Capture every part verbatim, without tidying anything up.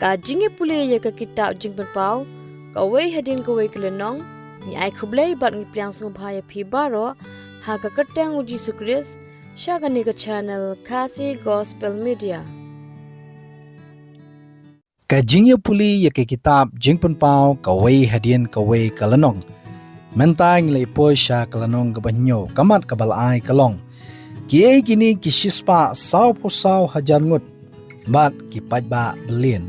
Ka jingïapule ïa ka kitab Jingpynpaw kawei hadien kawei ka lynnong, ngi ai khublei bad ngi pdiang sngewbha ïa phi baroh ha ka kyrteng u Jisu Khrist, sha kane ka channel Khasi Gospel Media. Ka jingïapule ïa ka kitab Jingpynpaw kawei hadien kawei ka lynnong. Mynta ngi la ïa poi sha ka lynnong kaba hynñiew, ka mat kaba la ai ka long: Kiei kine ki shispah sawphew saw hajar ngut bad ki paidbah billion?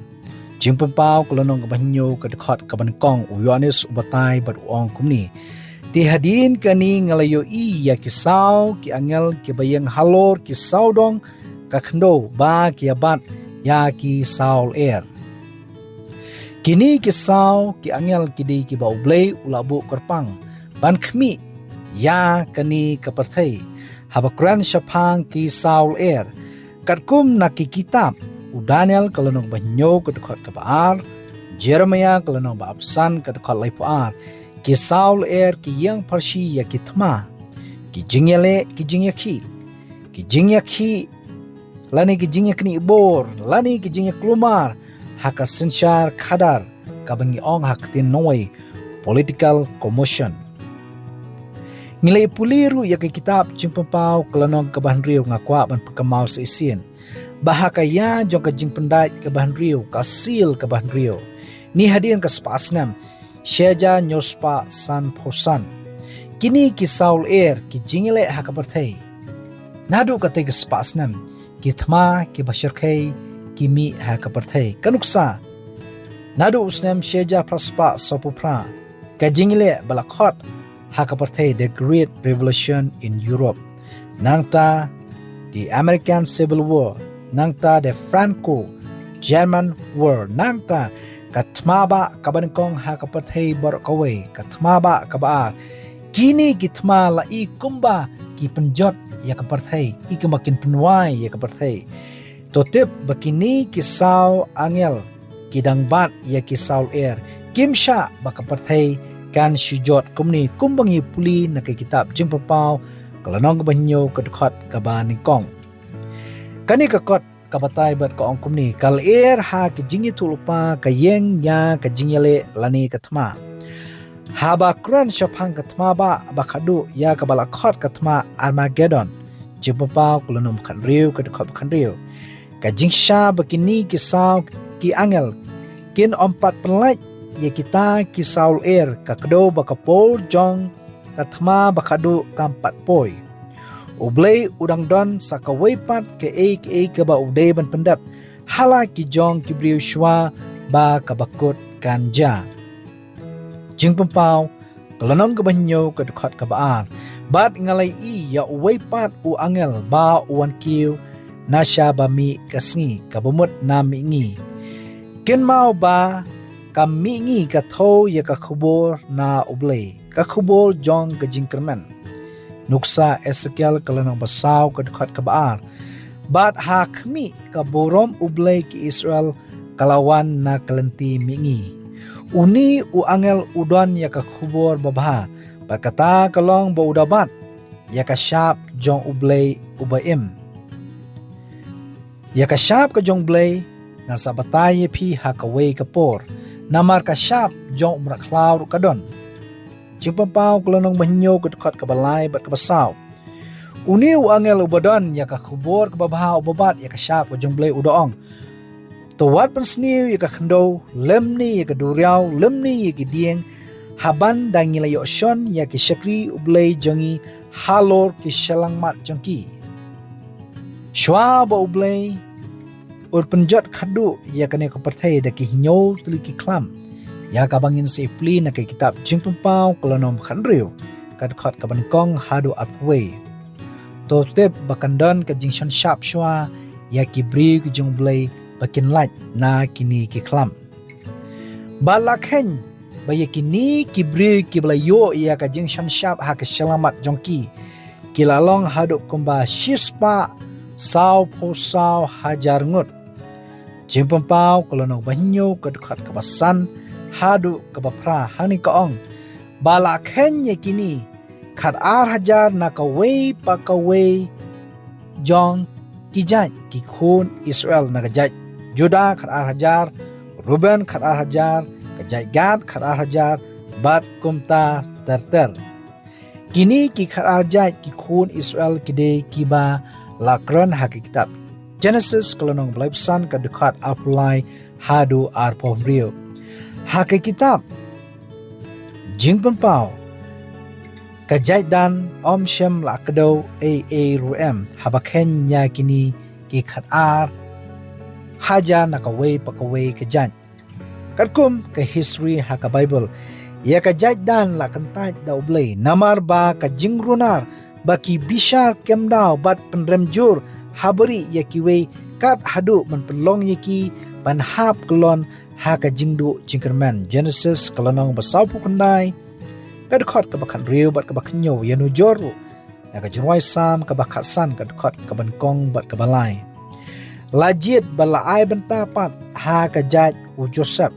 Jingpynpaw ka lynnong kaba hynñiew, ka dkhot kaba nyngkong, u Ïoannis u batai bad u ong kumne: Te hadien kane nga la ïohi ïa ki saw ki angel kiba ïeng halor ki sawdong ka khyndew ba ki ïabat ïa ki saw lyer. Kine ki saw ki angel ki dei kiba U Blei u la buh kyrpang ban khmih ïa kane ka pyrthei, haba kren shaphang ki saw lyer. Katkum na ki kitab u Daniel ka lynnong ba hynñiew ka dkhot kaba ar, Jeremiah ka lynnong ba arphew san ka dkhot laiphew ar, ki saw lyer ki ïeng pharshi ïa ki thma, ki jingïaleh, ki jingïakhih, ki jingïakhih, lane ki jingïaknieh bor, lane ki jingïaklumar ha ka synshar khadar, kaba ngi ong ha ka ktien nongwei political commotion. Ngi la ïapule ruh ïa ka kitab Jingpynpaw ka lynnong kaba hynriew, nga kwah ban pynkynmaw sa shisien ba ha ka ïa jong ka jingpyndait kaba hynriew, ka seal kaba hynriew, ne hadien ka spah snem shi hajar hynñiew spah sanphew san, kine ki saw lyer ki jingïaleh ha ka pyrthei. Naduh katei ka spah snem ki thma kiba shyrkhei ki mih ha ka pyrthei. Ka nuksa, naduh u snem shi hajar phra spah sawphew phra, ka jingïaleh ba la khot ha ka pyrthei The Great Revolution in Europe, nangta The American Civil War, nangta The Franco-German War, nangta ka thma bah kaba nyngkong ha ka pyrthei baroh kawei, ka thma bah kaba ar. Kine ki thma la i kumba ki pynjot ïa ka pyrthei, i kumba kin pynwai ïa ka pyrthei. To tip ba kine ki saw angel ki dang bat ïa ki saw lyer, kim shah ba ka pyrthei kan shu jot kumne, kumba ngi pule na ka kitab Jingpynpaw ka lynnong kaba hynñiew ka dkhot kaba nyngkong. Kane ka kot ka batai bad ka ong kumne: Ka lyer ha ka jingïathuhlypa ka ïeng ïa ka jingïaleh lane ka thma. Haba kren shaphang ka thma bah ba khadduh, ïa kaba la khot ka thma Armageddon, Jingpynpaw ka lynnong ba khathynriew ka dkhot ba khathynriew, ka jingshisha ba kine ki saw ki angel kin ym pat pynlait ïa kita ki saw lyer, ka kdew ba ka por jong ka thma ba khadduh kam pat poi. U Blei u dang don sa kawei pat kaei kaei kaba u dei ban pyndep ha la ki jong ki briew shuwa ba kaba kut kan jia. Jingpynpaw ka lynnong kaba hynñiew ka dkhot kaba ar: Bad nga la ïohi ïa uwei pat u angel ba u wan kiew na sha ba mih ka sngi, kaba mut na mihngi. Kynmaw ba ka mihngi ka thew ïa ka khubor na U Blei, ka khubor jong ka jingkyrmen. Nuksa Esekiel ka lynnong ba saw ka dkhot kaba ar: Bad ha khmih ka burom U Blei ki Israel ka la wan na ka lynti mihngi. Une u angel u don ïa ka khubor babha, bad kata ka long ba u da bat ïa ka shap jong U Blei uba im. Ïa ka shap ka jong U Blei ngan sa batai ïa phi ha kawei ka por, namar ka shap jong u mrad khlaw ruh ka don. Jingpynpaw ka lynnong ba hynñiew ka dkhot kaba lai bad kaba saw. Une u angel uba don ïa ka khubor kaba bha uba bat ïa ka shap ka jong U Blei u da ong: To wat pynsniew ïa ka khyndew, lymne ïa ka duriaw, lymne ïa ki dieng, haba ynda ngi la ïoh shon ïa ki shakri U Blei jong ngi halor ki shyllangmat jong ki. Shuwa ba U Blei un pynjot khadduh ïa kane ka pyrthei da ki hynñiew tylli ki khlam, ïa kaba ngin sa ïa pule na ka kitab Jingpynpaw ka lynnong ba khathynriew, ka dkhot kaba nyngkong haduh arphew wei, to tip ba kan don ka jingshon shap shuwa ïa ki briew ki jong U Blei ba kin lait na kine ki khlam. Bad la kheiñ ba ïa kine ki briew kiba la ïoh ïa ka jingshon shap ha ka shyllangmat jong ki, ki la long haduh kumba shispah sawphew saw hajar ngut. Jingpynpaw ka lynnong ba hynñiew ka dkhot kaba san haduh kaba phra, hangne ka ong: Ba la kheiñ ïa kine khat ar hajar na kawei pa kawei jong ki jait ki khun Israel, na ka jait Juda khat ar hajar, Ruben khat ar hajar, ka jait Gad khat ar hajar, bad kumta ter ter. Kine ki khat ar jait ki khun Israel ki dei kiba la kren ha ka kitab Genesis ka lynnong ba laiphew san ka dkhot arphew lai haduh arphew hynriew. Ha ka kitab Jingpynpaw, ka jait Dan ym shym la kdew ei ei ruh em haba kheiñ ïa kine ki khat ar hajar na kawei pa kawei ka jait. Katkum ka history ha ka Baibl, ïa ka jait Dan la kyntait da U Blei namar ba ka jingrunar ba ki bishar kem daw bad pynrem jur ha bari ïa kiwei, kat haduh ban pynlong ïa ki ban hap kyllon ha ka jingduh jingkyrmen. Genesis ka lynnong ba sawphew khyndai ka dkhot kaba khathynriew bad kaba khathynñiew, ïa nujor ruh na ka Jingrwai Salm kaba khatsan ka dkhot kaba nyngkong bad kaba lai. La jied ba la ai bynta pat ha ka jait u Joseph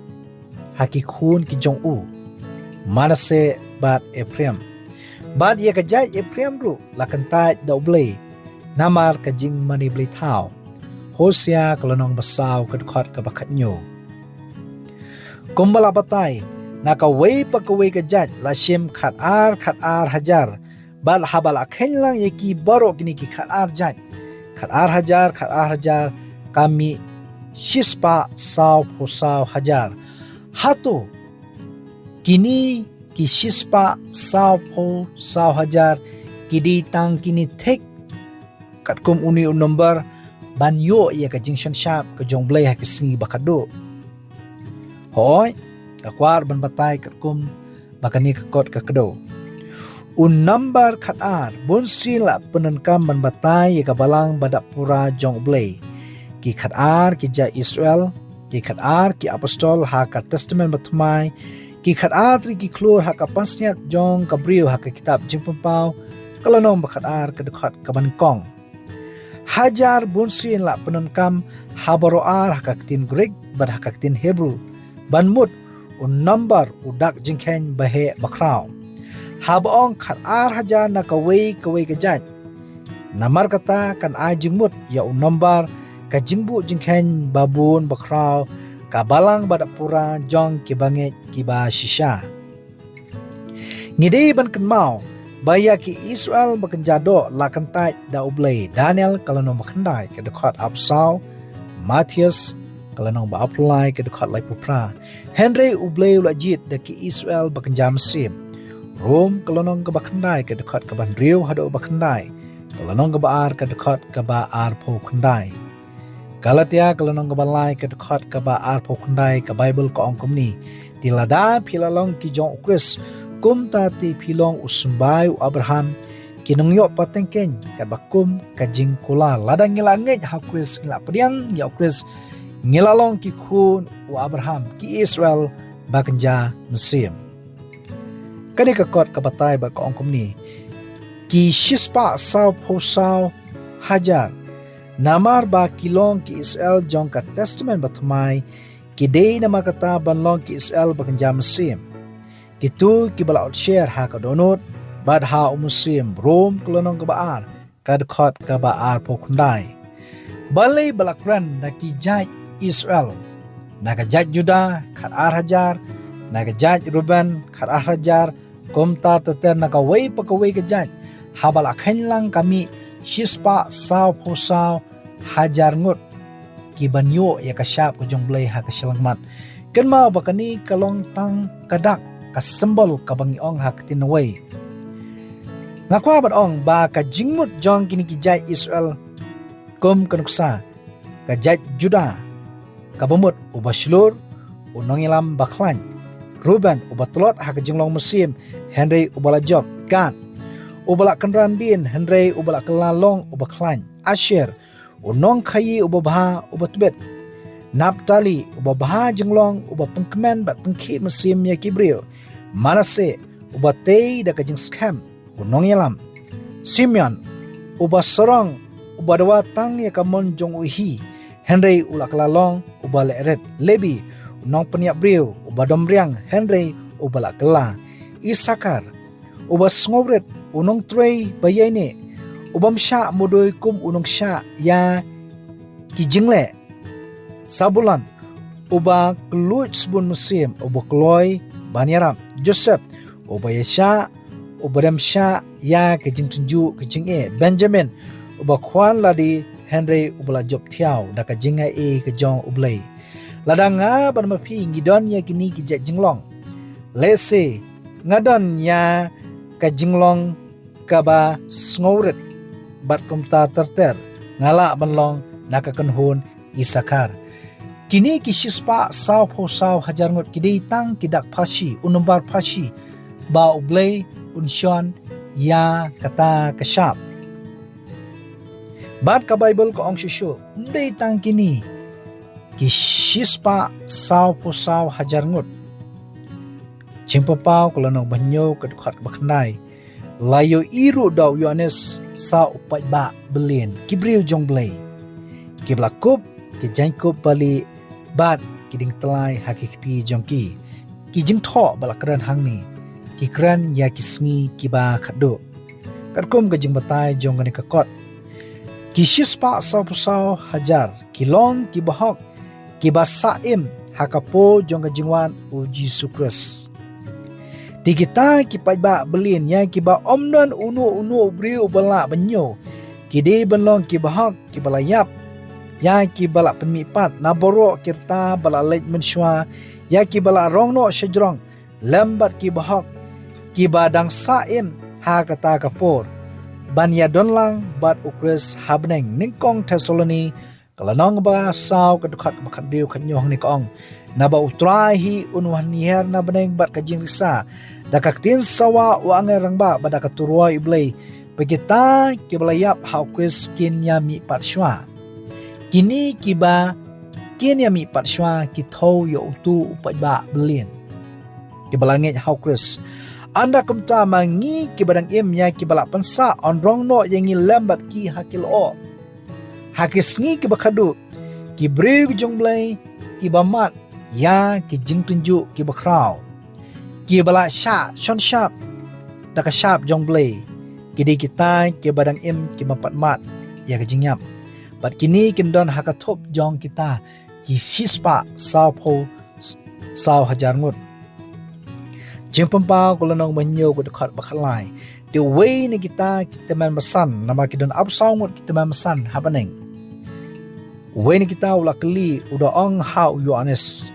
ha ki khun ki jong u, Manasseh bad Ephraim. Bad ïa ka jait Ephraim ruh la kyntait da U Blei namar ka jingmane blei thaw. Hosea ka lynnong ba saw ka dkhot kaba khathynñiew. Kumba la batai, na kawei pa kawei ka jait la shim khat ar khat ar hajar, bad haba la kheiñ lang ïa ki baroh kine ki khat ar jait, khat ar hajar khat ar hajar, ka mih shispah sawphew saw hajar. Hato kine ki shispah sawphew saw hajar ki dei tang kine thik katkum une u nombar ban ïoh ïa ka jingsngewsih ka jong U Blei ha ki sngi ba khadduh? Hooid, nga kwah ban batai katkum ba kane ka kot ka kdew. U nombar khat ar bunsien la pyndonkam ban batai ïa ka balang ba dap pura jong U Blei. Ki khat ar ki jait Israel, ki khat ar ki apostol ha ka Testament Bathymmai, ki khat ar tylli ki khlur ha ka pansngiat jong ka briew ha ka kitab Jingpynpaw ka lynnong ba khat ar ka dkhot kaba nyngkong. Hajar bunsien la pyndonkam ha baroh ar ha ka ktien Greek bad ha ka ktien Hebru ban mut u nombar u dak jingkheiñ ba heh ba khraw. Haba ong khat ar hajar na kawei kawei ka jait, namar kata kan ai jingmut ïa u nombar ka jingbuh jingkheiñ ba bun ba khraw, ka balang ba dap pura jong ki bangeit kiba shisha. Ngi dei ban kynmaw ba ïa ki Israel ba kynja doh la kyntait da U Blei. Daniel ka lynnong ba khyndai ka dkhot arphew saw, Mathaios ka lynnong ba arphew lai ka dkhot laiphew phra. Hynrei U Blei u la jied da ki Israel ba kynja mynsiem. Rom ka lynnong kaba khyndai ka dkhot kaba hynriew haduh ba khyndai, ka lynnong kaba ar ka dkhot kaba arphew khyndai. Galatia ka lynnong kaba lai ka dkhot kaba arphew khyndai, ka Baibl ka ong kumne: Te lada phi la long ki jong U Khrist, kumta te phi long u symbai u Abraham, ki nongïoh pateng keiñ, katba kum ka jingkular. Lada ngi la ngeit ha U Khrist, ngi la pdiang ïa U Khrist, ngi la long ki khun u Abraham, ki Israel ba kynja mynsiem. Kane ka kot ka batai bad ka ong kumne: Ki shispah sawphew saw hajar, namar ba ki long ki Israel jong ka Testament Bathymmai, ki dei namar kata ban long ki Israel ba kynja mynsiem, kito kiba la otsher ha ka dohnud bad ha u mynsiem. Rom ka lynnong kaba ar ka dkhot kaba arphew khyndai. Balei ba la kren da ki jait Israel? Na ka jait Judah khat ar hajar, na ka jait Reuben khat ar hajar, kumta ter ter na kawei pa kawei ka jait. Haba la kheiñ lang ka mih shispah sawphew saw hajar ngut ki ban ïoh ïa ka shap ka jong U Blei ha ka shyllangmat. Kynmaw ba kane ka long tang ka dak, ka symbol kaba ngi ong ha ka ktien nongwei. Nga kwah ban ong ba ka jingmut jong kine ki jait Israel kum ka nuksa: ka jait Judah kaba mut uba shlur, u nongïalam ba khlaiñ; Reuben uba tlot ha ka jinglong mynsiem hynrei uba la jop; Gad uba la kynran dien hynrei uba la kylla long uba khlaiñ; Asher u nongkhaïi uba bha uba tbit; Naphtali uba bha jinglong uba pynkmen bad pynkhih mynsiem ïa ki briew; Manasseh uba tei da ka jingskhem, u nongïalam; Simeon uba sarong uba dawa tang ïa ka mon jong u hi hynrei u la kylla long uba leh rit; Lebi u nongpynïap briew uba dom riang hynrei uba la kylla; Issachar uba sngewrit, u nongtrei ba ïaineh, u bym shah mudui kum u nongshah ïa ki jingleh; Sabulon uba kylluid sbun mynsiem, uba kloi ban ïarap. Joseph, uba ïashah, uba rem shah ïa ka jingtynjuh ka jingeh. Benjamin, uba khwan lade hynrei uba la jop thiaw da ka jingai ei ka jong U Blei. Lada nga bad ma phi ngi don ïa kine ki jait jinglong, lehse nga don ïa ka jinglong kaba sngewrit bad kumta ter ter nga lah ban long na ka kynhun Isakhar. Kine ki shispah sawphew saw hajar ngut ki dei tang ki dak phashi, u nombar phashi ba U Blei un shon ïa kata ka shap. Bad ka Baibl ka ong shuh shuh, ym dei tang kine ki shispah sawphew saw hajar ngut. Jingpynpaw ka lynnong ba hynñiew ka dkhot ba khyndai. La ïohi ruh da u Ïoannis sa u paidbah byllian ki briew jong U Blei, kiba la kup ki jaiñkup balieh bad ki dieng tyllai ha ki kti jong ki. Ki jingthoh ba la kren hangne ki kren ïa ki sngi kiba khatduh. Katkum ka jingbatai jong kane ka kot, ki shispah sawphew saw hajar ki long ki bahok kiba sah im ha ka por jong ka jingwan U Jisu Khrist. Te kita ki paidbah byllian, ïa kiba ym don uno uno u briew uba lah ban ñiew, ki dei ban long ki bahok kiba la ïap, ïa kiba la pynmihpat na baroh ki rta ba la leit mynshuwa, ïa kiba la rong noh shajrong lem bad ki bahok kiba dang sah im ha kata ka por ban ïadon lang bad U Khrist ha bneng. Nyngkong Thessaloni ka lynnong ba saw ka dkhot ba khathynriew khathynñiew hangne ka ong, naba U Trai hi un wan hiar na bneng bad ka jingrisa da ka ktien sawa u angel rangbah bad da ka turoi U Blei, ba kita kiba la ïap ha U Khrist kin ïamihpat shuwa. Kine kiba kin ïamihpat shuwa ki thew ïa uto u paidbah byllian kiba la ngeit ha U Khrist. Ynda kumta ma ngi kiba dang im, ïa kiba la pynsah, yn rong noh ïa ngi lem bad ki ha ki lyoh ha ki sngi kiba khatduh. Ki briew ki jong U Blei kiba mad ïa ki jingtynjuh kiba khraw, kiba la shah shon shap da ka shap jong U Blei, ki dei kita kiba dang im kiba pat mad ïa ka jingïap. Bad kine kin don ha ka thup jong kita ki shispah sawphew saw hajar ngut. Jingpynpaw ka lynnong ba hynñiew ka dkhot ba khatlai. Te uwei na kita ki tymmen basan, namar ki don arphew saw ngut ki tymmen basan ha bneng. Uwei na kita u la kylli, u da ong ha u Ïoannis,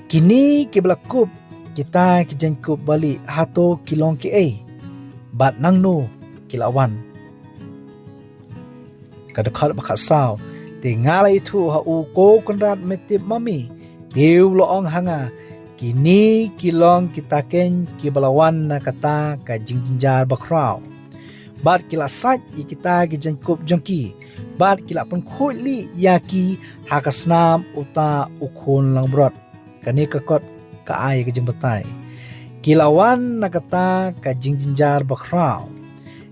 kine kiba la kup kita ki jaiñkup balieh, hato ki long kiei bad nangno ki la wan? Ka dkhot ba khatsaw. Te nga la ïathuh ha u, ko Kynrad, me tip ma me? Te u la ong ha nga, kine ki long kita keiñ kiba la wan na kata ka jingjynjar bakhraw, bad ki la sait ïa kita ki jaiñkup jong ki, bad ki la pynkhuid lieh ïa ki ha ka snam uta u khun langbrot. Kane ka kot ka ai ka jingbatai, ki la wan na kata ka jingjynjar bakhraw.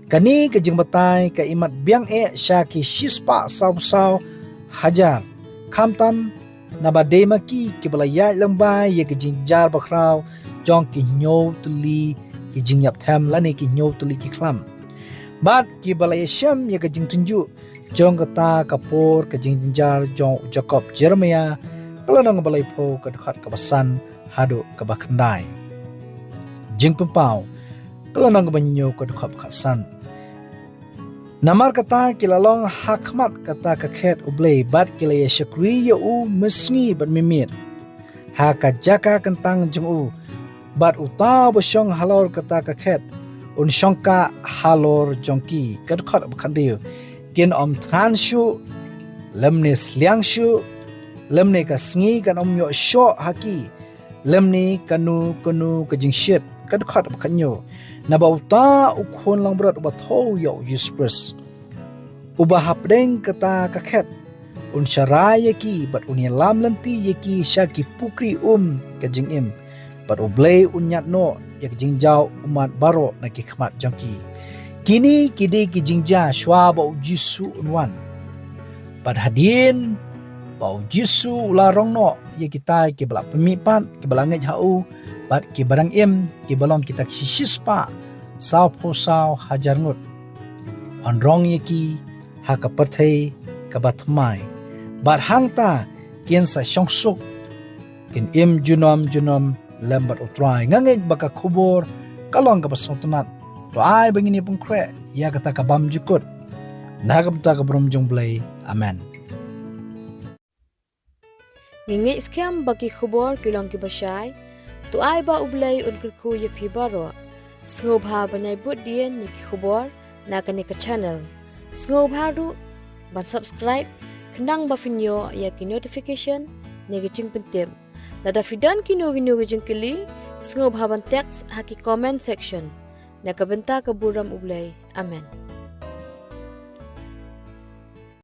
Kane ka jingbatai ka imat biang eh sha ki shispah sawphew saw hajar, khamtam naba dei ma ki kiba la ïaid lyngba ïa ka jingjynjar bakhraw jong ki hynñiew tylli ki jingïap them lane ki hynñiew tylli ki khlam, bad kiba la ïashem ïa ka jingtynjuh jong kata ka por ka jingjynjar jong u Jakob. Jeremiah ka lynnong ba laiphew, ka dkhot kaba san haduh kaba khyndai. Jingpynpaw ka lynnong ba hynñiew, ka dkhot kaba khatsan. Namar kata ki la long ha khmat kata ka khet U Blei, bad ki la ïa shakri ïa u mynsngi bad mynmiet ha ka jaka kyntang jong u, bad uta uba shong halor kata ka khet un shongkah halor jong ki. Ka dkhot ba khathynriew. Kin ym thngan shuh lymne sliang shuh, lymne ka sngi kan ym ïoh shoh ha ki, lymne kano kano ka jingshit. Ka dkhot ba khathynñiew. Naba uta u khun langbrot uba thew ïa u Jisu Khrist, uba hapdeng kata ka khet, un sharai ïa ki bad un ïalam lynti ïa ki sha ki pukri um ka jingim, bad U Blei un ñiad noh ïa ka jingjaw ummat baroh na ki khmat jong ki. Kine ki dei ki jingjia shuwa ba u Jisu un wan. Bad hadien ba u Jisu u la rong noh ïa kita kiba la pynmihpat, kiba la ngeit ha u, bad kiba dang im, kiba long kita ki shispah sawphew saw hajar ngut, yn rong ïa ki ha ka pyrthei kaba thymmai, bad hangta kin sa shongsuk kin im junom junom lem bad U Trai. Nga ngeit ba ka khubor ka long kaba sngewtynnat. To ai ba ngin ïa pynkhreh ïa kata ka bymjukut. Na ka bynta ka burom jong U Blei. Amen. Ngi ngeit skhem ba ki khubor ki long kiba shai. To ai ba U Blei un kyrkhu ïa phi baroh. Sngewbha ban ïai bud dien ïa ki khubor na kane ka channel. Sngewbha ruh ban subscribe khnang ba phin ïoh ïa ki notification ne ki jingpyntip. Lada phi don kino kino ki jingkylli, sngewbha ban text ha ki comment section. Na ka bynta ka burom U Blei. Amen.